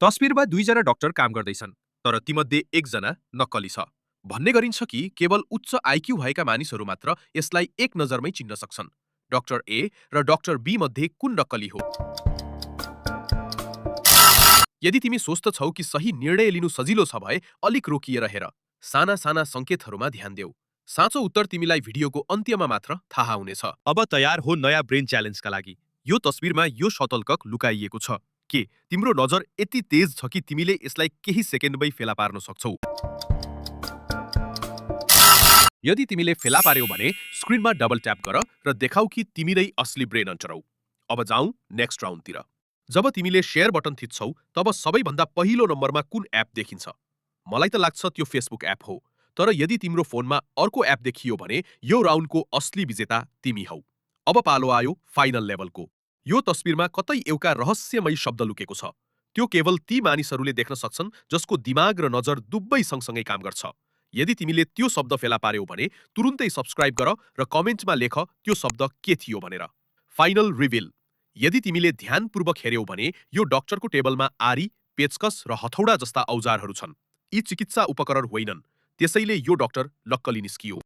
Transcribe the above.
तस्बिरमा दुईजना डाक्टर काम गर्दैछन्, तर तीमध्ये एकजना नक्कली छ। भन्ने गरिन्छ कि केवल उच्च आइक्यू भएका मानिसहरू मात्र यसलाई एक नजरमै चिन्न सक्छन्। डाक्टर ए र डाक्टर बी मध्ये कुन नक्कली हो? यदि तिमी सोच्दछौ कि सही निर्णय लिनु सजिलो छ भए अलिक रोकिएर हेर। साना साना संकेतहरूमा ध्यान देऊ। साँचो उत्तर तिमीलाई भिडियोको अन्त्यमा मात्र थाहा हुनेछ। अब तयार हो नयाँ ब्रेन च्यालेन्जका लागि। यो तस्बिरमा यो शटलकक लुकाइएको छ। के तिम्रो नजर यति तेज छ कि तिमीले यसलाई केही सेकेन्डमै फेला पार्न सक्छौ? यदि तिमीले फेला पार्यौ भने स्क्रिनमा डबल ट्याप गर र देखाऊ कि तिमी नै असली ब्रेन हन्टर हौ। अब जाउँ नेक्स्ट राउन्डतिर। जब तिमीले शेयर बटन थिच्छौ तब सबैभन्दा पहिलो नम्बरमा कुन एप देखिन्छ? मलाई त लाग्छ त्यो फेसबुक एप हो। तर यदि तिम्रो फोनमा अर्को एप देखियो भने यो राउन्डको असली विजेता तिमी हौ। अब पालो आयो फाइनल लेभलको। यो तस्बिरमा कतै एउटा रहस्यमयी शब्द लुकेको छ। त्यो केवल ती मानिसहरूले देख्न सक्छन् जसको दिमाग र नजर दुवै सँगसँगै काम गर्छ। यदि तिमीले त्यो शब्द फेला पार्यौ भने तुरुन्तै सब्स्क्राइब गर र कमेन्टमा लेख त्यो शब्द के थियो भनेर। Final reveal. यदि तिमीले ध्यानपूर्वक हेर्यौ भने यो डाक्टरको टेबलमा आरी, पेचकस र हथौडा जस्ता औजारहरू छन्। यी चिकित्सा उपकरण होइनन्, त्यसैले यो डाक्टर नक्कली निस्कियो।